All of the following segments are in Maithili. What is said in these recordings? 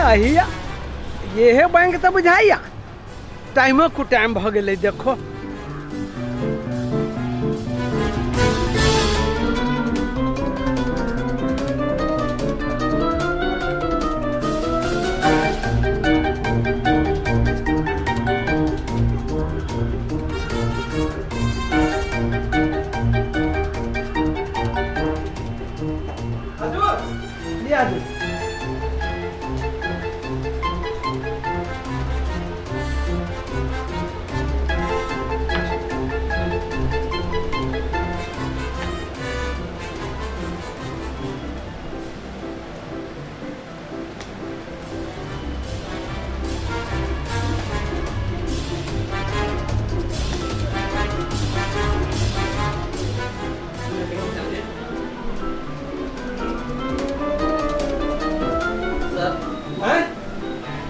अहिया इहे बैंक तऽ बुझाइया टाइमो कुटाइम भऽ गेलै देखो। हजुर लिया हजुर। सर हैं?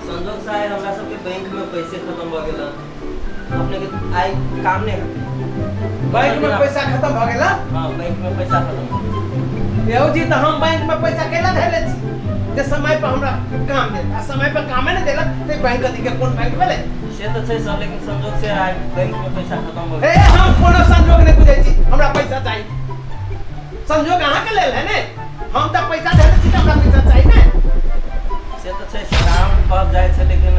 संजोग से आइ हमरा सबके बैंक में पैसे खत्म भऽ गेल अपने के आइ काम नहीं होते। बैंक में पैसा खत्म भऽ गेल? हाँ, बैंक में पैसा खत्म भऽ गेल। यौ जी, तऽ हम बैंक में पैसा केला धैले छी जे समय पर हमरा काम देत, आ समय पर कामे नहि देलक तऽ बैंक अथी के कोन बैंक भेलै? से तऽ छै सर, लेकिन संजोग से आइ बैंक में पैसा खत्म भऽ ए गेल। हम कोनो संजोग नहि बुझै छी, हमरा पैसा चाही। संजोग अहाँके लेल है ने, हम तऽ पैसा धैले छी तऽ हमरा पैसा चाही ने। से तऽ छै सर, हम कहब जाइ छै, लेकिन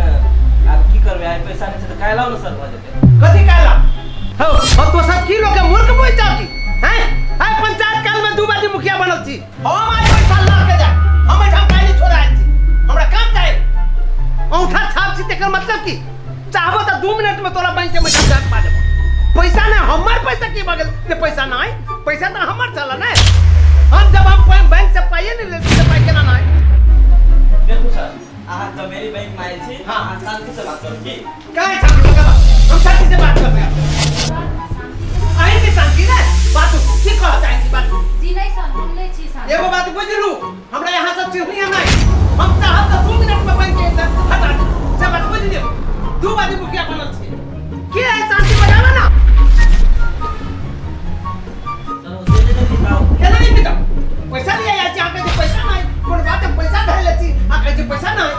आब की करबै, आइ पैसा नहि छै तऽ काल्हि आउ ने सर, भऽ जेतै। कथी काल्हि आउ? हौ, हम तो सब की लोग के मूर्ख बुझ जाओ की हैं? आइ पंचायत काल में 2 बारी मुखिया बनल छी हम, आइ पैसा लऽ के जाय, हम एहिठाम काल्हि छोड़ आयल छी, हमरा काम चाही। औंठा छाप छी तेकर मतलब की? चाहबो तऽ 2 मिनट में तोरा बैंक के बैठा जात पा देबो। पैसा नहीं, हमर पैसा की भऽ गेल जे पैसा नहीं? पैसा तऽ हमर छल ने, हम जब हम बैंक से पाइए नहीं लेते तऽ पाइ केना नहीं? देखू सर, अहाँ चमेली बैंक में आयल छी। हाँ। अहाँ शांति से बात करू की। काहे शांति से बात? हम शांति से बात कर रहे हैं। अहीं के शांति ने बात की कह चाहे छी बात? जी नहीं सर, हम नहीं छी शांति। एगो बात बुझलू, हमरा यहाँ सब चिन्हनी नहीं, हम चाहब तऽ 2 मिनट में बैंक के हटा दी, से बात बुझ लियौ। 2 बारी मुखिया बनल छी, के है शांति बजावा ना। सर, ओते नहि पिताउ। केना नहीं पिताउ? पैसा लिया जाइ छी, अहाँ कहै छी पैसा नहीं, कोनो बात में पैसा धरि लै छी, अहाँ कहै छी पैसा नहीं।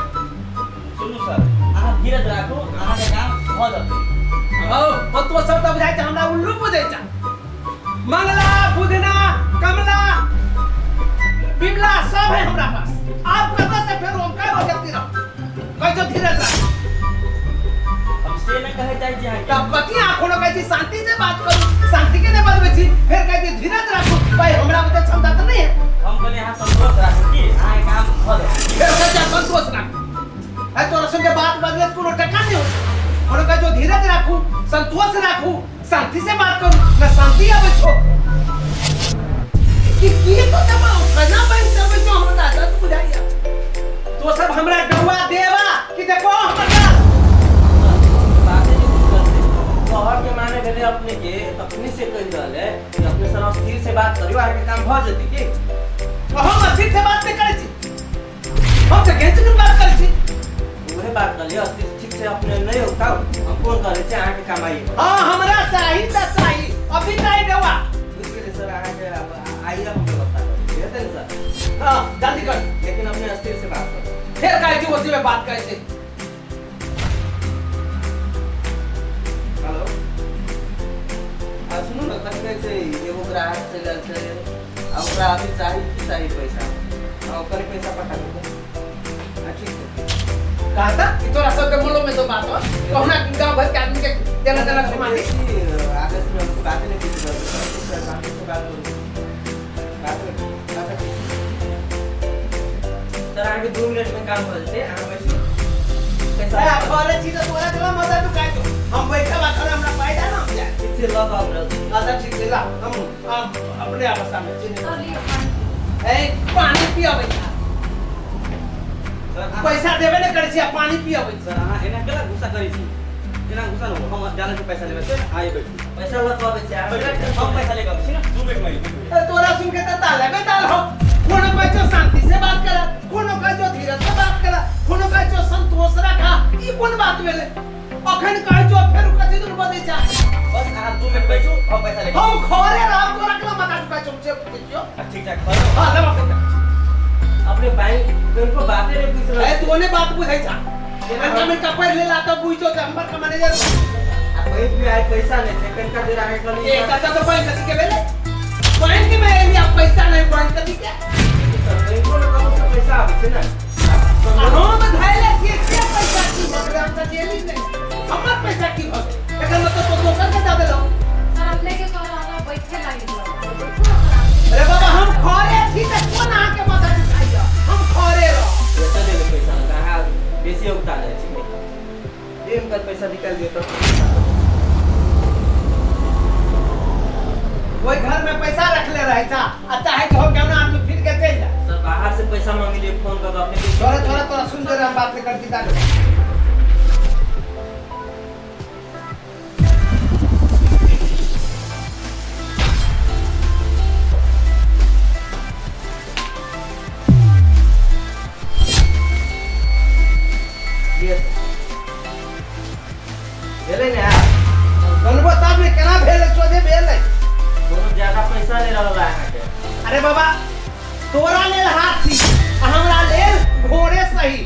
सुनू सर, अहाँ धीरज राखू, अहाँके काम भऽ जेतै। हौ, ओतबो सब तऽ बुझाइ छै हमरा उल्लू बुझै छै। मंगला, बुधना, कमला, बिमला सब है हमरा पास, आप कतऽ से फेर हम कए बजती रह कहै छौ धीरज राख। हम से नहि कहै चाहै छी अहाँके। तब कथी अहाँ कोनो कहै छी शांति से बात करू, शांति के नहि बजबै छी, फेर कहै छी धीरज राखू, भाई हमरा ओते क्षमता तऽ नहि है। हम कहलियै अहाँ संतोष राखू की अहाँके काम भऽ जेतै। फेर कहै छै संतोष राखू। अरे तोरा संगे बात बदले कोनो टका नहीं होत। कोनो कहै छौ धीरज राखू, संतोष राखू, शांति से बात करू, न शांति आबै छौ। कि की तो सब केना बैंक चलबै छौ हमरा दस बुझाइया। तो सब हमरा डौआ देवा कि देखो हमर गाल। बाते जे बुझल छै। कहर के माने भेलै अपने के तखनी से कहि रहल है कि अपने सर अस्थिर से बात करियौ, अहाँके काम भऽ जेतै की। हम अस्थिर से बात नहीं करै छी, हम तऽ केहन चिकन बात करै छी। उहे बात कहलियै, अस्थिर ठीक छै, अपने नहि होता हम फोन करै छी, अहाँके काम आइए। हाँ, हमरा चाही तऽ चाही, अभी चाही डौआ। बुझि गेलियै सर, अहाँके आब आइए हम व्यवस्था करै छी, हेतै ने सर? हाँ, जल्दी कर। लेकिन अपने अस्थिर से बात करू। फेर कहै छी ओसी में बात करै छी। हेलो, आ सुनू ने, कथी कहै छै, एगो ग्राहक चलि आयल छै आ ओकरा अभी चाही की चाही पैसा, आ ओकर पैसा पठा देबै। आ ठीक छै। कहता कि तोरा सबके मोलो में तो बात हो, कहुना गांव भर के आदमी के देना देना घुमा दी। आगे से हमको बात नहीं पूछ रहा सर, शांति से बात करू, बात नहीं। अच्छा ठीक सर, अहाँके 2 मिनट में काम भऽ जेतै, अहाँ बैसू। पैसा ए, घरे छी तऽ तोरा केला मजा तू काहे छौ? हम बैठब आ घरे हमरा पाइ दे ना, हम जायब। ठीक छै, लऽ कऽ आबि रहल छी। अच्छा ठीक छै, ला, हम अपने अवस्था में छी। सर लियौ पानी। ए, पानी पियबै छी। सर, पैसा देबे नहि करै छी आ पानी पियबै छी। सर, अहाँ एना केना गुस्सा करै छी? एना गुस्सा नहि, हम जानै छी पैसा लेबै से, आइ बैठू। पैसा लऽ कऽ अबै छी, हम पैसा लऽ कऽ अबै छी ने, 2 मिनट में। ए, तोरा सुन के तऽ ताल हेबे ताल हो। कोनो कहै छौ शांति से बात कर, कोनो कहै छौ धीरज से बात कर, कोनो कहै छौ संतोष राखा, ई कोन बात भेलै? अखन कहै छौ फेर कथी दूर बजै छै। बस अहाँ 2 मिनट बैसू, हम पैसा लेके हम घरे रहब, तोरा केना माथा झुकाइ छौ से पूछै छियौ। ठीक छै, खरो। हाँ, लेबा पैसा। अपने बैंक कनको बाते नहीं पूछ रहे। ए, तो कोने बात बुझै छा? कनिका मिनका पढ़ि लेला तऽ बुझितो तऽ हमर का मैनेजर। आ बैंक में आइ पैसा नहि छै, कनिका देर अहाँके कहली। ए चाचा, तऽ बैंक कथी के भेलै? बैंक में एलिया पैसा नहीं, बैंक कथी के? सर, बैंको में कतौ से पैसा आबै छै ने। आ हम धैले छियै से पैसा की भऽ गेलै? हम तऽ जेली नहि, हमर पैसा की भऽ गेलै? एकर मतलब तो दोसर के दऽ देलहुँ। सर, अपने के कह रहल बैठे लागि बैठू। अरे बाबा, हम खरे छी तऽ कोन अहाँके मदद उठाइया? हम खरे रह पैसा ले ले, पैसा तऽ अहाँ बेसी उगता जाइ छी। दे हुनकर पैसा निकालि दियौ तऽ। ओहि घर में पैसा रखले रहे छा आ चाहे कि हो केना आदमी फिर के चलि जा। सर, बाहर से पैसा मांगलिए फोन कऽ के अपने के। थोड़ा थोड़ा तोरा सुन दे, हम बात नहीं करती ताले। लिअ सर। भेलै ने आब? गनबो तब ने, केना भेलै? सोझे भेलै। कोनो ज्यादा पैसा नहि रहल अहाँके। अरे बाबा, तोरा लेल हाथी आ हमरा लेल घोड़े सही।